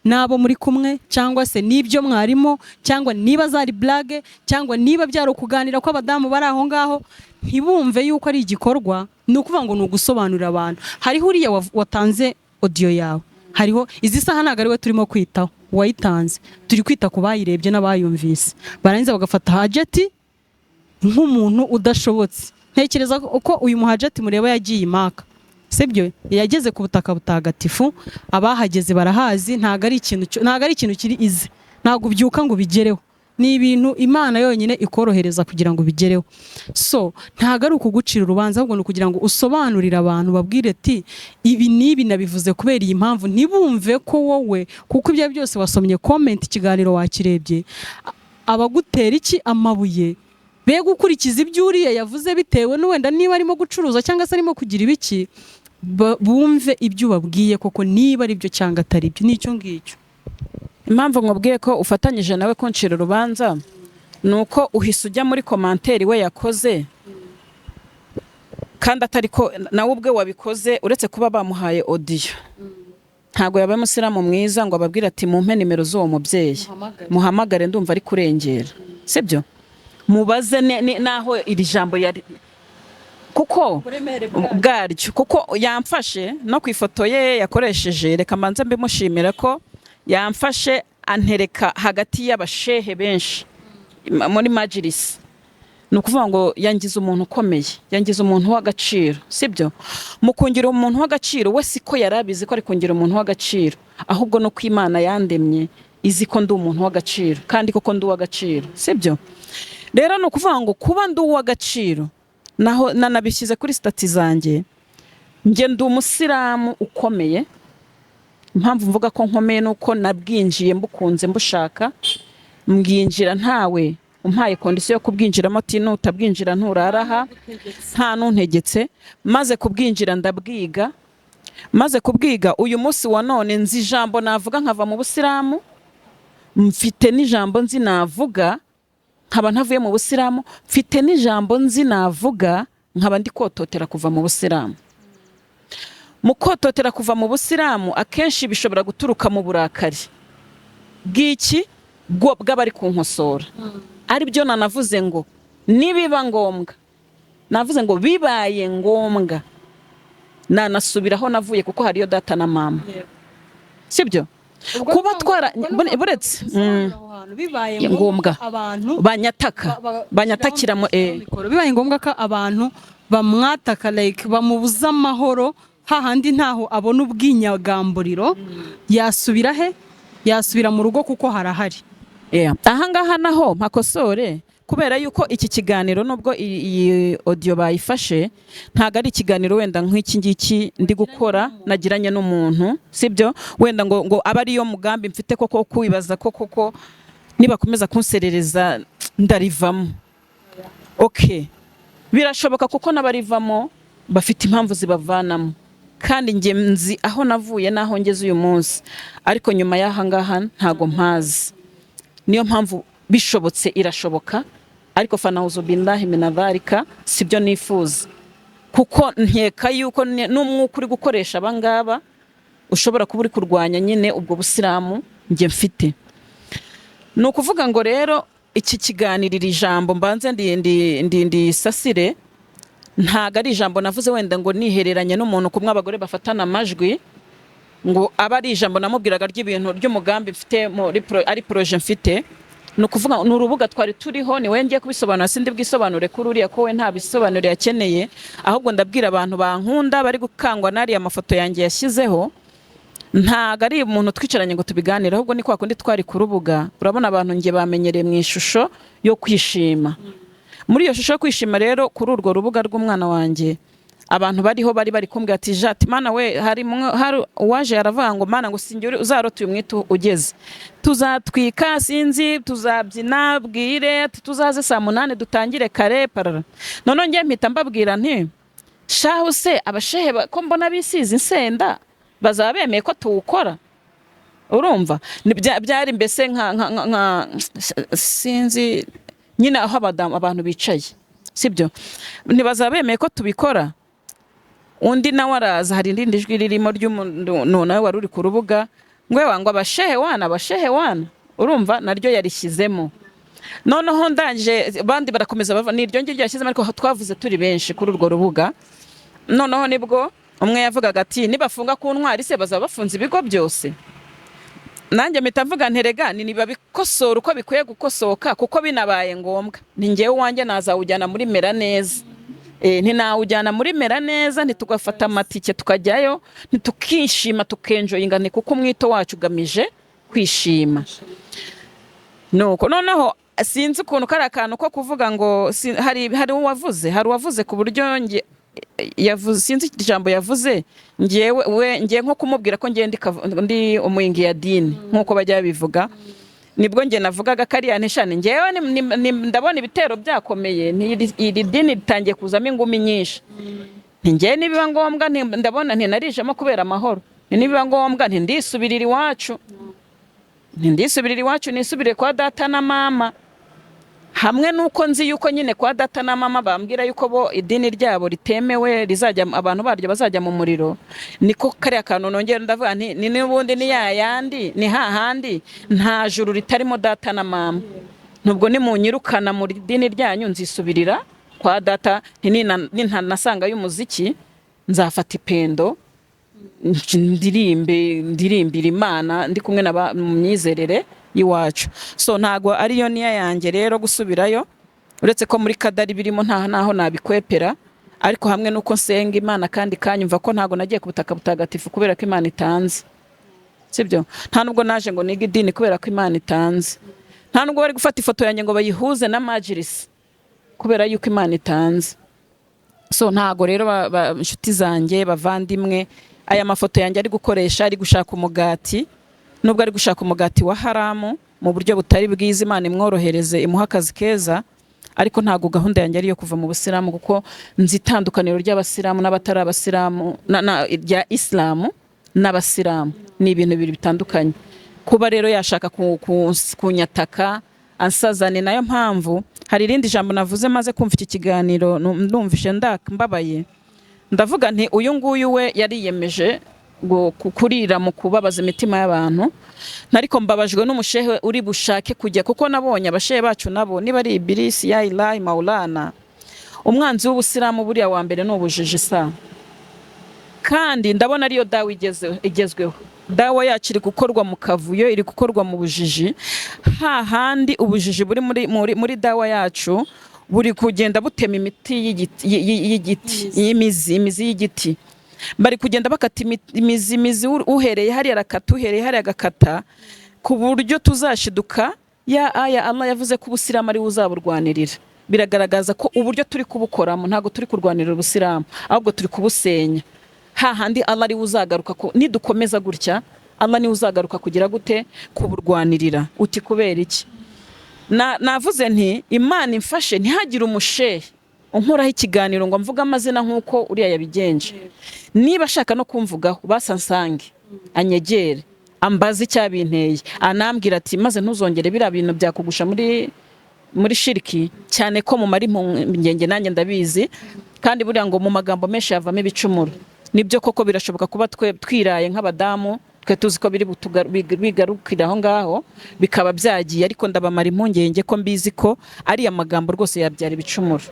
n'abo muri kumwe, cyangwa se n'ibyo mwarimo, cyangwa niba zari blague, cyangwa niba byari ukuganira kw'abadamu bari aho ngaho, ntibumve yuko ari igikorwa. Ni ukuvuga ngo ni ugusobanurira abantu. Hariho uriya watanze audio yawe, hariho izi saha ntabwo ari we turimo kwitaho uwayitanze, turi kwita ku bayirebye n'abayumvise, barangiza bagafata Hajati nk'umuntu udashobotse. Ntekereza ko uyu muhajati mureba yagiye impaka, sibyo? Yageze ku butaka butagatifu, abahageze barahazi. Ntabwo ari ikintu kiri ize, ntabwo ubyuka ngo ubigereho, ni ibintu Imana yonyine ikorohereza kugira ngo ubigereho. So ntabwo ari ukugucira urubanza, ahubwo ni ukugira ngo usobanurire abantu, babwire ati ibi n'ibi nabivuze kubera iyi mpamvu, ntibumve ko wowe, kuko ibyo byose wasomye comment, ikiganiro wakirebye, abagutera iki amabuye be gukurikiza ibyo uriya yavuze bitewe n'uwenda niba arimo gucuruza cyangwa se arimo kugira ibiki, bumve ibyo ubabwiye koko niba ari byo cyangwa atari byo. Nicyo ngicyo. Impamvu nkubwiye ko ufatanyije nawe kuncira urubanza ni uko uhise ujya muri commentaire we yakoze, kandi atari ko nawe ubwe wabikoze. Uretse kuba bamuhaye audio, ntabwo yabaye umusilamu mwiza ngo ababwire ati mumpe nimero z'uwo mubyeyi, muhamagare, ndumva ari kurengera, sibyo? Mubaze n'aho iri jambo yari kuko bwaryo, kuko yamfashe no ku ifoto ye yakoresheje. Reka mbanze mbimushimira ko yamfashe antereka hagati y'abashehe benshi muri majirisi. Ni ukuvuga ngo yangize umuntu ukomeye, yangize umuntu w'agaciro, sibyo? Mu kungira umuntu w'agaciro, we siko yari abizi ko ari kungira umuntu w'agaciro, ahubwo no ko Imana yandemye izi ko ndi umuntu w'agaciro, kandi koko ndi uw'agaciro, sibyo? Rero ni ukuvuga ngo kuba ndi uw'agaciro, naho nanabishyize kuri status zanjye, njye ndi umusilamu ukomeye. Impamvu mvuga ko nkomeye ni uko nabwinjiye mbukunze, mbushaka, mbwinjira ntawe umpaye condition yo kubwinjiramo ati nutabwinjira nturara aha, nta nuntegetse. Maze kubwinjira ndabwiga. Maze kubwiga, uyu munsi wa none nzi ijambo navuga nkava mu busilamu, mfite n'ijambo nzi navuga nkaba ntavuye mu busilamu, mfite n'ijambo nzi navuga nkaba ndi kototera kuva mu busilamu. Mu kototera kuva mu busilamu, akenshi bishobora guturuka mu burakari bw'iki bw'abari kunkosora, aribyo nanavuze ngo nibiba ngombwa, navuze ngo bibaye ngombwa nanasubiraho navuye, kuko hariyo data na mama, sibyo? Kuba twara buretse Bibaye ngombwa. Abantu banyataka, banyatakira mu mikoro. Bibaye ngombwa ko abantu bamwataka, like bamubuza amahoro hahandi ntaho abona ubwinyagamburiro, yasubira he? Yasubira mu rugo kuko harahari. Yeah. Ahangaha naho mpakosore, kubera yuko iki kiganiro, nubwo iyi audio bayifashe, ntabwo ari ikiganiro wenda nk'iki ngiki ndi gukora nagiranye n'umuntu, sibyo? Wenda ngo abe ariyo mugambi mfite koko kwibaza ko koko nibakomeza kunserereza ndarivamo. Okay, birashoboka, kuko n'abarivamo bafite impamvu zibavanamo, kandi njye nzi aho navuye n'aho ngeze uyu munsi, ariko nyuma y'aha ngaha ntago mpazi. Niyo mpamvu bishobotse irashoboka, ariko fanahuzu billahi minadhalika, sibyo nifuza, kuko nkeka yuko n'umwuka uri gukoresha abangaba. Ushobora kuba uri kurwanya nyine ubwo busilamu njye mfite. Ni ukuvuga ngo rero iki kiganiro, iri jambo mbanze ndi sasire, ntago ari ijambo navuze wenda ngo nihereranye n'umuntu kumwe abagore bafatana amajwi, ngo aba ari ijambo namubwiraga ry'ibintu ry'umugambi mfite muri ari projet mfite. Ni ukuvuga ni urubuga twari turiho, ni we ngiye kubisobanura, sindi bwisobanure kuri uriya ko we nta bisobanuro yakeneye. Ahubwo ndabwira abantu bankunda bari gukangwa n'ariya mafoto yanjye yashyizeho. Ntago ari umuntu twicaranye ngo tubiganire, ahubwo ni kwa kundi twari ku rubuga. Urabona abantu njye bamenyereye mu ishusho yo kwishima. Muri iyo shusho yo kwishima rero, kuri urwo rubuga rw'umwana wanjye, abantu bariho bari kumbwira ati: "Jati mana we." Hari uwaje aravuga ngo: "Mana," ngo, "sinjye uzarota uyu mwito ugeze, tuzatwika, sinzi tuzabyina, bwire ati tuzaze saa 8 dutangire kare parara." Noneho njye mpita mbabwira nti: "Shahu se abashehe ko mbona bisize insenda, bazaba bemeye ko tuwukora?" Urumva byari mbese nka sinzi nyine aho abadamu abantu bicaye, sibyo, ntibazaba bemeye ko tubikora. Undi nawe araza, hari irindi jwi ririmo ry'umuntu nawe wari uri ku rubuga ngo: "Ewa," ngo, "abashehe wana, abashehe wana." Urumva naryo yarishyizemo. Noneho ndangije, abandi barakomeza bava, ni iryo ngiryo yashyizemo, ariko twavuze turi benshi kuri urwo rubuga. Noneho nibwo umwe yavugaga ati: "Nibafunga ku Ntwari se bazaba bafunze ibigo byose?" Nanjye mpita mvuga nterega ni nibabikosora uko bikwiye gukosoka, kuko binabaye ngombwa ni ngewe uwanjye nazawujyana muri mera neza. Ntinawujyana muri mera neza, ntitugafata amatike tukajyayo, ntitukishima, tukenjoyinga, ni kuko umwito wacu ugamije kwishima. Nuko noneho sinzi ukuntu kari akantu ko kuvuga ngo hari uwavuze ku buryo nge yavuze, sinzi ijambo yavuze, ngewe we ngiye nko kumubwira ko ngiye ndi umwingi ya dini nk'uko bajya babivuga. Nibwo nge navugaga kariya ntishane ngewe ndabona ibitero byakomeye, iri dini ritangiye kuzamo ingumi nyinshi. Nti ngewe nibiba ngombwa, ndabona ntinarijemo kubera amahoro, nti nibiba ngombwa ntindisubirira iwacu, ntindisubirira iwacu, nisubire kwa data na mama, hamwe nuko nzi yuko nyine kwa data na mama bambwira yuko bo idini ryabo ritemewe, rizajya abantu baryo bazajya mu muriro. Niko kariya kantu nongera ndavuga nti ni n'ubundi ni ya yandi, ni hahandi nta juru ritarimo data na mama. Nubwo nimunyirukana mu idini ryanyu, nzisubirira kwa data. Nti nintanasanga y'umuziki, nzafata ipendo ndirimbe, ndirimbira Imana ndi kumwe na mu myizerere y'iwacu. So ntago ariyo niya yanjye rero gusubirayo, uretse ko muri kadari birimo nta naho nabikwepera, ariko hamwe nuko nsenga Imana kandi kanyumva ko ntago nagiye ku butaka butagatifu kubera ko Imana itanze, sibyo? Nta nubwo naje ngo nige idini kubera ko Imana itanze. Nta nubwo bari gufata ifoto yanjye ngo bayihuze na majirisi kubera yuko Imana itanze. So ntago rero inshuti zanjye, bavandimwe, aya mafoto yanjye ari gukoresha ari gushaka umugati, nubwo ari gushaka umugati wa haramu mu buryo butari bwiza, Imana imworohereze, imuhe akazi keza, ariko ntago gahunda yanjye ari iyo kuva mu busilamu, kuko nzi itandukaniro ry'abasilamu n'abatari abasilamu, rya isilamu n'abasilamu ni ibintu bibiri bitandukanye. Kuba rero yashaka kunyataka ansazane, nayo mpamvu hari irindi jambo navuze maze kumva iki kiganiro, numvishe mbabaye, ndavuga nti uyu nguyu we yariyemeje kurira mu kubabaza imitima y'abantu, ariko mbabajwe n'umushehe uri bushake kujya, kuko nabonye abashehe bacu nabo niba ari ibirisi ya ilahi maulana. Umwanzi w'ubusilamu buriya wa mbere ni ubujiji sa, kandi ndabona ariyo dawa igezweho. Dawa yacu iri gukorwa mu kavuyo, iri gukorwa mu bujiji, hahandi ubujiji buri muri dawa yacu buri kugenda butema imiti y'igiti y'imizi, imizi y'igiti. Bari kugenda bakata imizi, uhereye hariya arakata, uhereye hariya agakata, ku buryo tuzashiduka ya aya Allah yavuze ko ubusilamu ari we uzaburwanirira. Biragaragaza ko uburyo turi kubukoramo ntabwo turi kurwanirira ubusilamu, ahubwo turi kubusenya. Hahandi Allah ari we uzagaruka ko nidukomeza gutya, Allah niwe uzagaruka kugira gute? Kuburwanirira. Uti kubera iki? Navuze nti Imana imfashe ntihagire umushehe unkoraho ikiganiro ngo mvuge amazina nk'uko uriya yabigenje. Niba ashaka no kumvugaho, basansange, anyegere, ambaze icyabinteye, anambwira ati: "Maze ntuzongere biriya bintu byakugusha muri shiriki," cyane ko mumara impungenge, nanjye ndabizi. Kandi buriya ngo mu magambo menshi havamo ibicumuro. Nibyo koko birashoboka kuba twe twiraye nk'abadamu, twe tuzi ko biri bigarukira aho ngaho bikaba byagiye, ariko ndabamara impungenge ko mbizi ko ariya magambo rwose yabyara ibicumuro.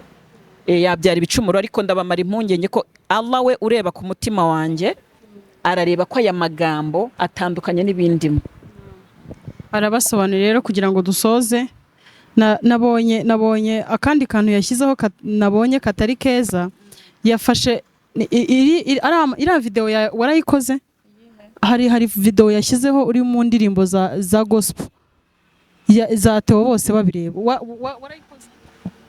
Yabyara ibicumuro, ariko ndabamara impungenge ko Allah we ureba ku mutima wanjye arareba ko aya magambo atandukanye n'ibindimo. Arabasobanurira rero kugira ngo dusoze. Nabonye akandi kantu yashyizeho nabonye katari keza. Yafashe iriya video warayikoze. Hari video yashyizeho uri mu ndirimbo za gospel za Theo bose babireba. Warayikoze?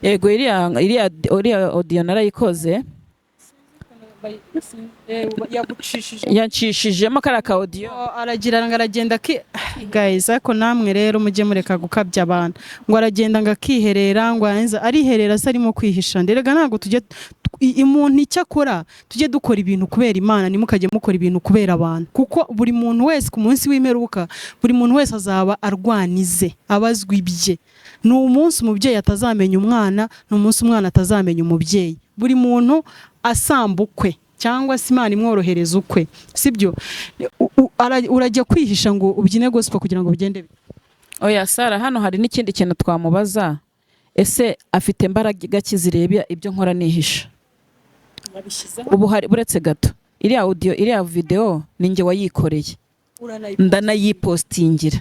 Yego, iriya audio narayikoze. Yagucishije. Yancishijemo kariya ka audio. Oh, aragira ngo aragenda ki guys, ariko namwe rero mujye mureka gukabya abantu, ngo aragenda ngo akiherera, ngo arangiza ariherera se arimo kwihisha. Nderega ntabwo tujye umuntu icyo akora, tujye dukora ibintu kubera Imana, ntimukajye mukora ibintu kubera abantu, kuko buri muntu wese ku munsi w'imperuka, buri muntu wese azaba arwanize abazwa ibye. Ni umunsi umubyeyi atazamenya umwana, ni umunsi umwana atazamenya umubyeyi. Buri muntu asamba ukwe cyangwa se Imana imworohereza ukwe, sibyo? Urajya kwihisha ngo ubyine gospel kugira ngo bigende bite? Oya Sara, hano hari n'ikindi kintu twamubaza: ese afite imbaraga ki zireba ibyo nkora nihisha? Ubu hari, buretse gato, iriya audio, iriya video ni njye wayikoreye, ndanayipostingira.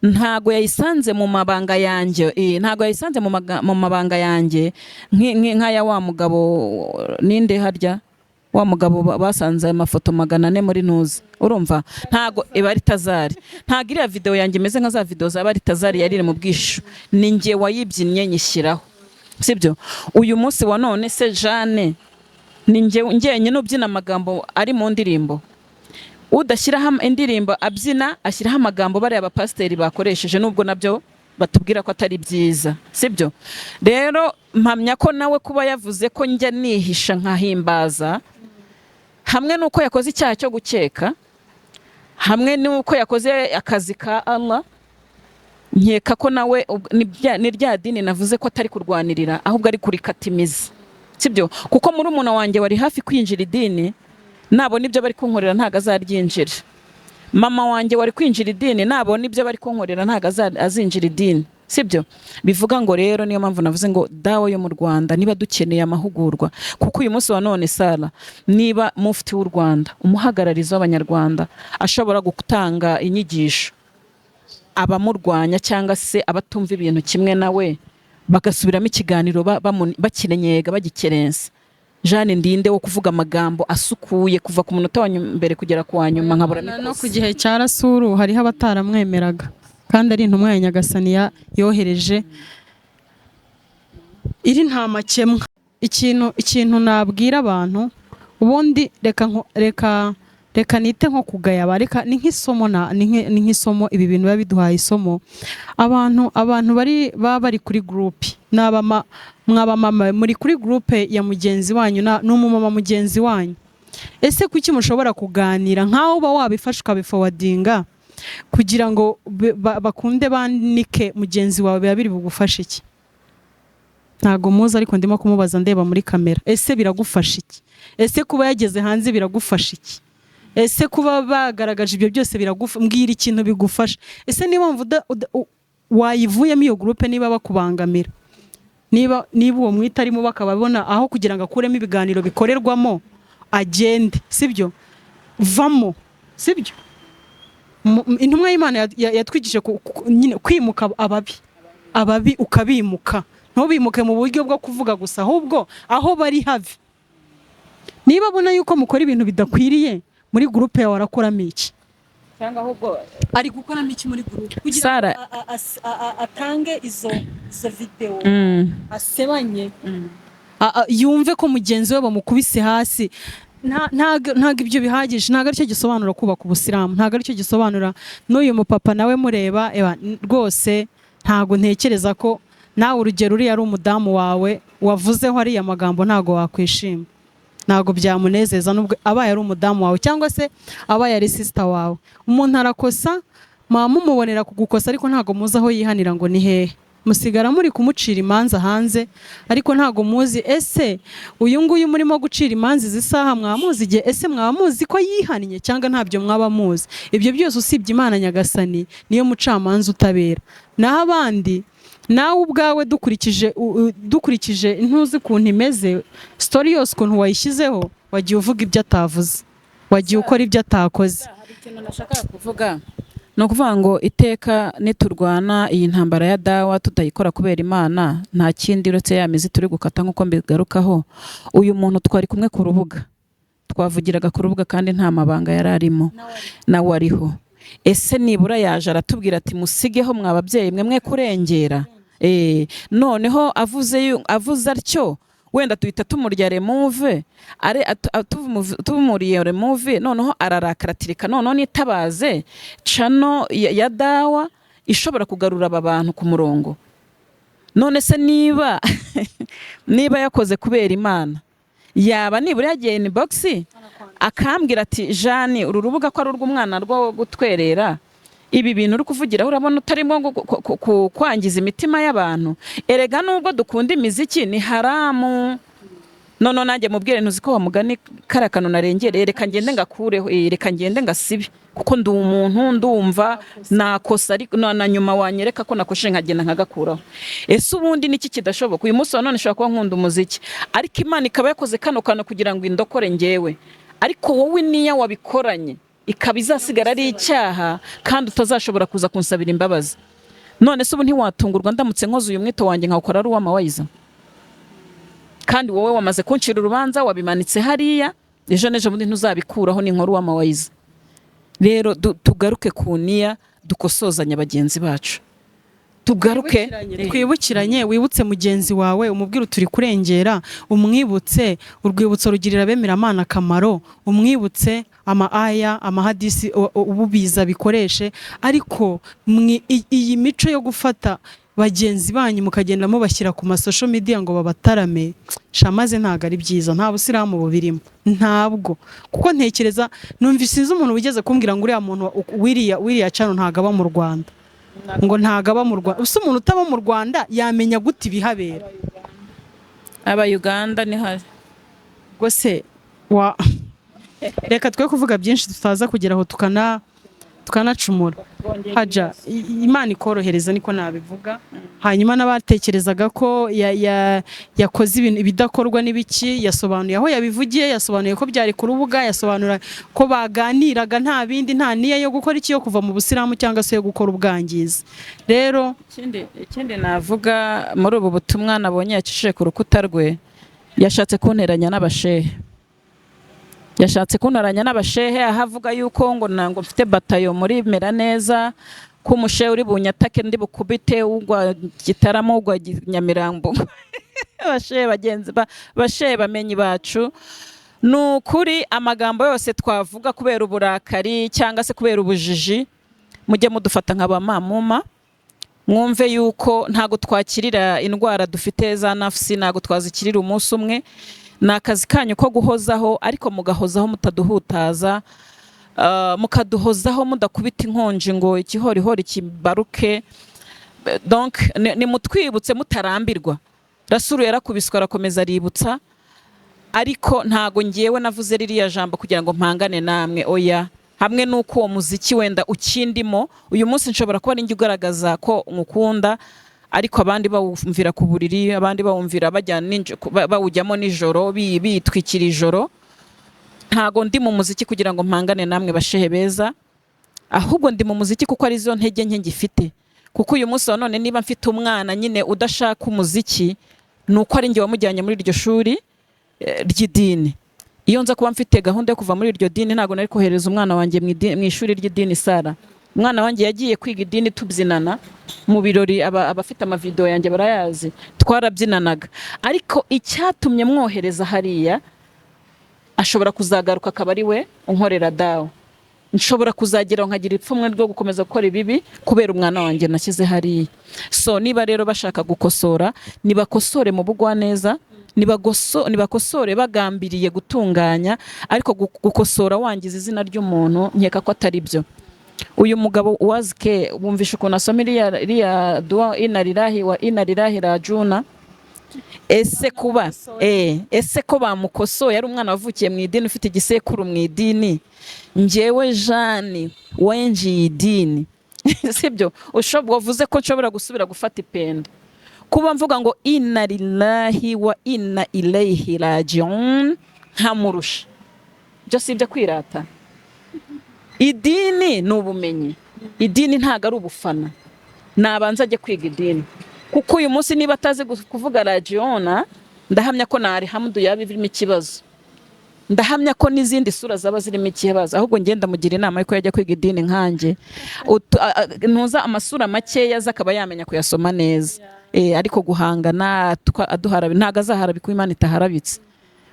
Ntago yayisanze mu mabanga yanjye, ntago yayisanze mu mabanga yanjye nk'aya wa mugabo ninde harya, wa mugabo basanze amafoto 400 muri ntuzi, urumva? Ntago iba ari tazari, ntago iriya video yanjye imeze nka za video zaba ari tazari yari iri mu bwishu. Ni njye wayibyinnye nyishyiraho, sibyo? Uyu munsi wa none se Jeanne, ni njye njyenyine ubyina amagambo ari mu ndirimbo? Udashyiraho indirimbo abyina ashyiraho amagambo bariya abapasiteri bakoresheje, nubwo nabyo batubwira ko atari byiza, sibyo? Rero mpamya ko nawe kuba yavuze ko njya nihisha nkahimbaza, hamwe n'uko yakoze icyaha cyo gukeka, hamwe n'uko yakoze akazi ka Allah, nkeka ko nawe ni rya dini navuze ko atari kurwanirira, ahubwo ari kurikatimiza, sibyo? Kuko murumuna wanjye wari hafi kwinjira idini, nabona ibyo bari kunkorera ntabwo azaryinjira. Mama wanjye wari kwinjira idini, nabona ibyo bari kunkorera ntabwo azinjira idini, sibyo? Bivuga ngo rero niyo mpamvu navuze ngo dawa yo mu Rwanda, niba dukeneye amahugurwa, kuko uyu munsi wa none Sara, niba mufti w'u Rwanda, umuhagararizi w'Abanyarwanda, ashobora gutanga inyigisho, abamurwanya cyangwa se abatumva ibintu kimwe nawe bagasubiramo ikiganiro bakirenyega, bagikerensa, Jeanne Ndinde wo kuvuga amagambo asukuye kuva ku munota wa mbere kugera ku wa nyuma nkabura No ku gihe cya Rasuru hariho abataramwemeraga kandi ari intumwa ya Nyagasani yohereje iri nta makemwa. Ikintu nabwira abantu ubundi, reka nite nko kugaya reka ni nk'isomo ni nk'isomo, ibi bintu biba biduhaye isomo. Abantu bari baba bari kuri groupe, n'abama mwaba mama muri kuri groupe ya mugenzi wanyu n'umumama mugenzi wanyu, ese kuki mushobora kuganira nkaho uba wabifashe ukabiforwardinga kugira ngo bakunde banike mugenzi wawe? Biba biri bugufashe iki? Ntago muzi, ariko ndimo kumubaza ndeba muri kamera. Ese biragufasha iki? Ese kuba yageze hanze biragufasha iki? Ese kuba bagaragaje ibyo byose mbwira ikintu bigufasha. Ese niba wumva wayivuyemo iyo groupe, niba bakubangamira, niba uwo mwita arimo bakababona, aho kugira ngo akuremo ibiganiro bikorerwamo agende, sibyo? Vamo, sibyo? Intumwa y'Imana yatwigishije nyine kwimuka ababi, ababi ukabimuka, ntubimuke mu buryo bwo kuvuga gusa, ahubwo aho bari have. Niba abona yuko mukora ibintu bidakwiriye muri groupe yawe, arakoramo iki? Cyangwa ahubwo Ari gukoramo iki muri groupe kugira Sara. ngo atange izo video asebanye, yumve ko mugenzi we bamukubise hasi? Ntago ibyo bihagije, ntago aricyo gisobanura kubaka ubusilamu, ntago aricyo gisobanura. N'uyu mupapa nawe mureba, eba, rwose ntago ntekereza ko nawe, urugero uriya ari umudamu wawe wavuzeho ariya magambo, ntago wakwishima, ntago byamunezeza, nubwo abaye ari umudamu wawe cyangwa se abaye ari sister wawe. Umuntu arakosa, muba mumubonera ku gukosa, ariko ntago muzi aho yihanira ngo ni hehe. Musigara muri kumucira imanza hanze, ariko ntago muzi ese uyu nguyu murimo gucira imanza izi saha mwamuzi igihe, ese mwaba muzi ko yihannye cyangwa ntabyo mwaba muzi? Ibyo byose usibye Imana Nyagasani niyo mucamanza utabera. Naho abandi, nawe ubwawe dukurikije ntuzi ukuntu imeze story yose, ukuntu wayishyizeho, wagiye uvuga ibyo atavuze, wagiye ukora ibyo atakoze. Hari ikintu nashakaga kuvuga, ni ukuvuga ngo iteka niturwana iyi ntambara ya dawa tutayikora kubera Imana, nta kindi uretse ya mizi turi gukata nk'uko mbigarukaho. Uyu muntu twari kumwe ku rubuga, twavugiraga ku rubuga kandi nta mabanga yari arimo, nawe ariho. Ese nibura yaje aratubwira ati: "Musigeho mwa babyeyi mwe, mwe kurengera"? Noneho avuze atyo, wenda tuhita tumurya remove are tumuriye remove, noneho ararakara ati: "Reka noneho nitabaze channel ya dawa ishobora kugarura aba bantu ku murongo." None se niba yakoze kubera Imana, yaba nibura yagiye inbox akambwira ati: "Jani, uru rubuga ko ari urw'umwana rwo gutwerera, ibi bintu uri kuvugiraho urabona utarimo kwangiza imitima y'abantu? Erega nubwo dukunda imiziki ni haramu." None nanjye mubwire: "Ntuzi ko wamugani kariya kantu narengereye, reka ngende ngakureho, reka ngende ngasibe, kuko ndi umuntu, ndumva nakosa, ariko na nyuma wanyereka ko nakoshe nkagenda nkagakuraho." Ese ubundi niki kidashoboka? Uyu munsi wa none nshobora kuba nkunda umuziki, ariko Imana ikaba yakoze kano kantu kugira ngo indokore ngewe, ariko wowe niya wabikoranye ikaba izasigara ari icyaha kandi utazashobora kuza kunsabira imbabazi. None se ubu ntiwatungurwa ndamutse nkoze uyu mwito wanjye nkawukora ari uw'amawayiza, kandi wowe wamaze kuncira urubanza, wabimanitse hariya, ejo n'ejo bundi ntuzabikuraho n'inkuru w'amawayiza? Rero tugaruke ku niya, dukosozanya bagenzi bacu, tugaruke. Twibukiranye, wibutse mugenzi wawe, umubwire turi kurengera, umwibutse. Urwibutso rugirira abemeramana akamaro. Umwibutse ama aya, amahadisi, ububiza bikoreshe, ariko iyi mico yo gufata bagenzi banyu mukagenda mubashyira ku ma social media ngo babatarame shamaze, ntabwo ari byiza. Nta busilamu bubirimo, ntabwo. Kuko ntekereza numva, sinzi umuntu wigeze kumbwira ngo uriya muntu wiriya channel ntabwo aba mu Rwanda, ngo ntabwo aba mu Rwanda. Ese umuntu utaba mu Rwanda yamenya gute ibihabera? Aba Uganda ni hari. Ubwo se wa reka twe kuvuga byinshi tutaza kugera aho tukanacumura. Haja Imana ikorohereza, niko nabivuga. Hanyuma n'abatekerezaga ko yakoze ibintu ibidakorwa n'ibiki, yasobanuye aho yabivugiye, yasobanuye ko byari ku rubuga, yasobanura ko baganiraga, nta bindi, nta niya yo gukora iki, yo kuva mu busilamu cyangwa se yo gukora ubwangizi. Rero Ikindi navuga muri ubu butumwa nabonye yacishije ku rukuta rwe, yashatse kunteranya n'abashehe, yashatse kunteranya n'abashehe, aho avuga yuko ngo ntabwo mfite batayo muri mera neza, ko umushehe uri bunyatake ndi bukubite ugwa Gitaramo, ugwa Nyamirambo. Abashehe bagenzi bashehe bamenyi bacu, ni ukuri amagambo yose twavuga kubera uburakari cyangwa se kubera ubujiji, mujye mudufata nka ba mamuma, mwumve yuko ntabwo twakirira indwara dufite za nafsi, ntabwo twazikirira umunsi umwe. Ni akazi kanyu ko guhozaho, ariko mugahozaho mutaduhutaza, mukaduhozaho mudakubita inkonji ngo ikihorihori kibaruke. Donc nimutwibutse mutarambirwa. Rasuru yarakubiswe arakomeza aributsa, ariko ntago ngewe navuze ririya jambo kugira ngo mpangane namwe, oya. Hamwe n'uko uwo muziki wenda ukindimo uyu munsi, nshobora kuba ari ugaragaza ko nkukunda, ariko abandi bawumvira ku buriri, abandi bawumvira bajya bawujyamo nijoro, bitwikira ijoro. Ntago ndi mu muziki kugira ngo mpangane namwe bashehe beza, ahubwo ndi mu muziki kuko arizo ntege nke ngifite. Kuko uyu munsi wa none niba mfite umwana nyine udashaka umuziki, ni uko ari njye wamujyanye muri iryo shuri ry'idini. Iyo nza kuba mfite gahunda yo kuva muri iryo dini, ntabwo nari kohereza umwana wanjye mu ishuri ry'idini. Sara, umwana wanjye yagiye kwiga idini tubyinana mu birori, abafite amavidewo yanjye barayazi, twarabyinanaga. Ariko icyatumye mwohereza hariya, ashobora kuzagaruka akaba ari we unkorera dawa. Nshobora kuzagira nkagira ipfunwe ryo gukomeza gukora ibibi kubera umwana wanjye nashyize hariya. So niba rero bashaka gukosora, nibakosore mu bugwaneza, nibakosore bagambiriye gutunganya, ariko gukosora wangiza izina ry'umuntu nkeka ko atari byo. Uyu mugabo wazike wumvisha ukuntu asoma iriya duwa "inna lillahi wa inna ilayhi rajiuna". Ese kuba ese ko bamukosoye, ari umwana wavukiye mu idini, ufite igisekuru mu idini, njyewe Jane wenjiye idini, sibyo? Ushobora wavuze ko nshobora gusubira gufata ipendo, kuba mvuga ngo "inna lillahi wa inna ilayhi rajiun" nkamurusha, byo si ibyo kwirata? Idini ni ubumenyi, idini ntabwo ari ubufana. Nabanza ajye kwiga idini, kuko uyu munsi niba atazi kuvuga rajiona, ndahamya ko na alhamdu yaba irimo ikibazo, ndahamya ko n'izindi sura zaba zirimo ikibazo. Ahubwo ngenda mugira inama yuko yajya kwiga idini nkanjye. Ntuza amasura makeya aza akaba yamenya kuyasoma neza. Ariko guhangana aduharabi, ntabwo azaharabika uwo Imana itaharabitse,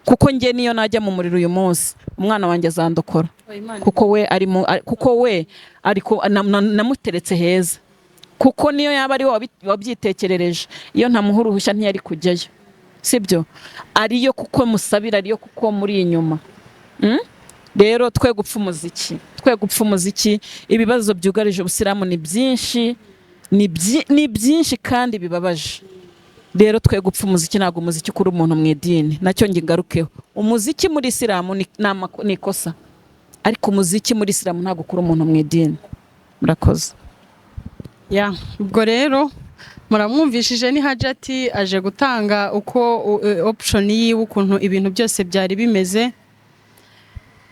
kuko njye niyo najya mu muriro uyu munsi, umwana wanjye azandokora, kuko we ari mu kuko we ariko namuteretse heza, kuko niyo yaba ari we wabyitekerereje, iyo ntamuha uruhushya ntiyari kujyayo, sibyo? Ariyo kuko musabira, ariyo kuko muri inyuma. Rero twe gupfa umuziki, twe gupfa umuziki. Ibibazo byugarije ubusilamu ni byinshi, ni byinshi kandi bibabaje. Rero twe gupfa umuziki. Ntabwo umuziki ukura umuntu mu idini. Nacyo ngigarukeho, umuziki muri isilamu ni ikosa, ariko umuziki muri isilamu ntabwo ukura umuntu mu idini. Murakoze. Ya, ubwo rero muramwumvishije, ni Hajati aje gutanga uko option yiwe, ukuntu ibintu byose byari bimeze.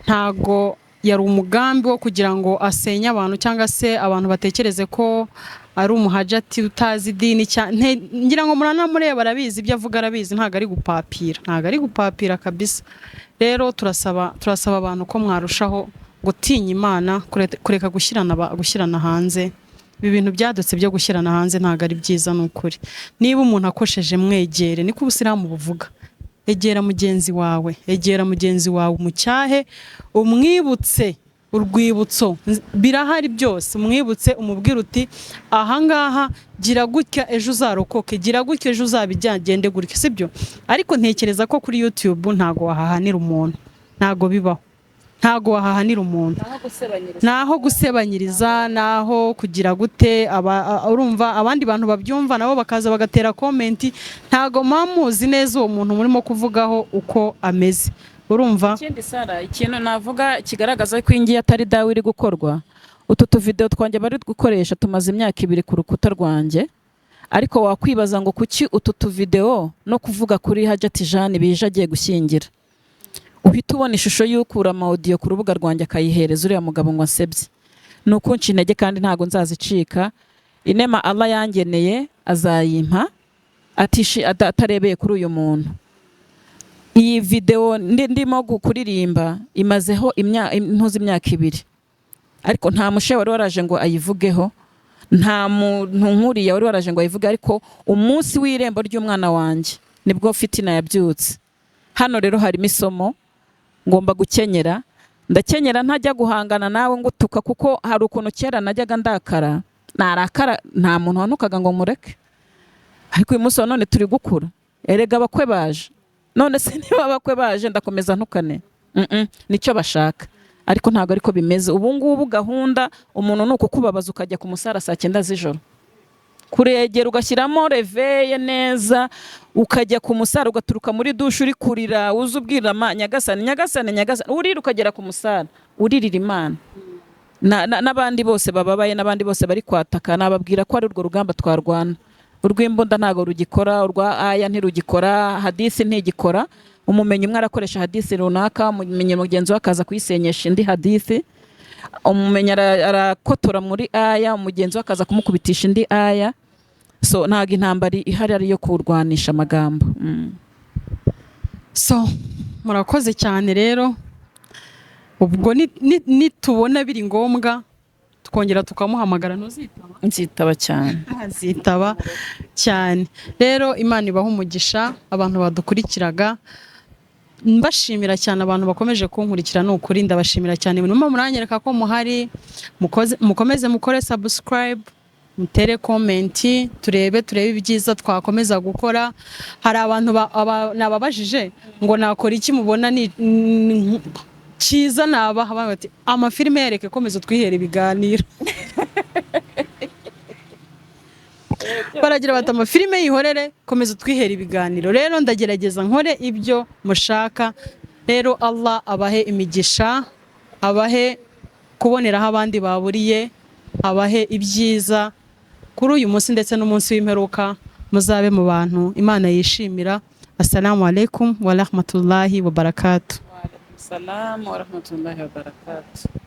Ntago yari umugambi wo kugira ngo asenye abantu cyangwa se abantu batekereze ko ari umuhajati utazi idini. Ngira ngo muranamureba, arabizi ibyo avuga, arabizi, ntabwo ari gupapira, ntabwo ari gupapira kabisa. Rero turasaba abantu ko mwarushaho gutinya Imana, kureka gushyirana hanze. Ibi bintu byadutse byo gushyirana hanze ntabwo ari byiza, ni ukuri. Niba umuntu akosheje, mwegere, niko ubusilamu buvuga. Egera mugenzi wawe, egera mugenzi wawe, umucyahe, umwibutse urwibutso, birahari byose, umwibutse, umubwire uti: "Ahangaha gira gutya ejo uzarokoke, gira gutya ejo uzabigende gutya," sibyo? Ariko ntekereza ko kuri YouTube ntago wahahanira umuntu, ntago bibaho, ntago wahahanira umuntu. Naho gusebanyiriza, naho kugira gute, urumva abandi bantu babyumva nabo bakaza bagatera comment. Ntago muba muzi neza uwo muntu murimo kuvugaho uko ameze, urumva? Ikindi Sara, ikintu navuga kigaragaza ko iyi ngiyi atari dawa iri gukorwa, utu tuvideo twanjye bari gukoresha tumaze imyaka 2 ku rukuta rwanjye. Ariko wakwibaza ngo kuki utu tuvideo no kuvuga kuri Hajati Jane bije agiye gushyingira, uhita ubona ishusho y'ukura amawudiyo ku rubuga rwanjye akayihereza uriya mugabo ngo ansebye? Ni ukunca intege, kandi ntabwo nzazicika. Inema Allah yangeneye azayimpa atarebeye kuri uyu muntu. Iyi video ndimo kuririmba imazeho ntuzi imyaka 2, ariko nta mushe wari waraje ngo ayivugeho, nta muntu nkuriya wari waraje ngo ayivuge. Ariko umunsi w'irembo ry'umwana wanjye nibwo fitina yabyutse. Hano rero harimo isomo: ngomba gukenyera. Ndakenyera, ntajya guhangana nawe ngutuka, kuko hari ukuntu kera najyaga ndakara, narakara nta muntu wanukaga ngo mureke. Ariko uyu munsi wa none turi gukura. Erega abakwe baje, none se niba abakwe baje ndakomeza ntukane? Nicyo bashaka, ariko ntabwo ariko bimeze. Ubu ngubu gahunda umuntu ni ukukubabaza ukajya ku musara saa 9 z'ijoro, kuregera ugashyiramo réveil neza, ukajya ku musara, ugaturuka muri douche uri kurira, uza ubwira "Nyagasani, Nyagasani, Nyagasani", urira ukagera ku musara uririra Imana. N'abandi bose bababaye, n'abandi bose bari kwataka, nababwira ko ari urwo rugamba twarwana. Urw'imbunda ntabwo rugikora, urwa aya ntirugikora, hadisi ntigikora. Umumenyi umwe arakoresha hadisi runaka, umumenyi mugenzi we akaza kuyisenyesha indi hadisi. Umumenyi arakotora muri aya, umugenzi we akaza kumukubitisha indi aya. So ntabwo intambara ihari ari iyo kurwanisha amagambo. So murakoze cyane rero. Ubwo nitubona biri ngombwa tukongera tukamuhamagara, ntuzitaba? Nzitaba cyane. Azitaba cyane. Rero Imana ibaha umugisha abantu badukurikiraga. Mbashimira cyane abantu bakomeje kunkurikira, ni ukuri ndabashimira cyane. Murimo muranyereka ko muhari. Mukomeze mukore subscribe, mutere comment, turebe ibyiza twakomeza gukora. Hari abantu nababajije ngo nakora iki mubona ni Cyiza nabaha, bavuga bati amafilime yareke, komeza twihere ibiganiro. Baragira bati amafilime yihorere, komeza twihere ibiganiro. Rero ndagerageza nkore ibyo mushaka. Rero Allah abahe imigisha, abahe kuboneraho abandi baburiye, abahe ibyiza kuri uyu munsi ndetse n'umunsi w'imperuka, muzabe mu bantu Imana yishimira. Assalamu alaikum wa rahmatullahi wa barakatuh. Salamu wa rahmatullahi wa barakatuh.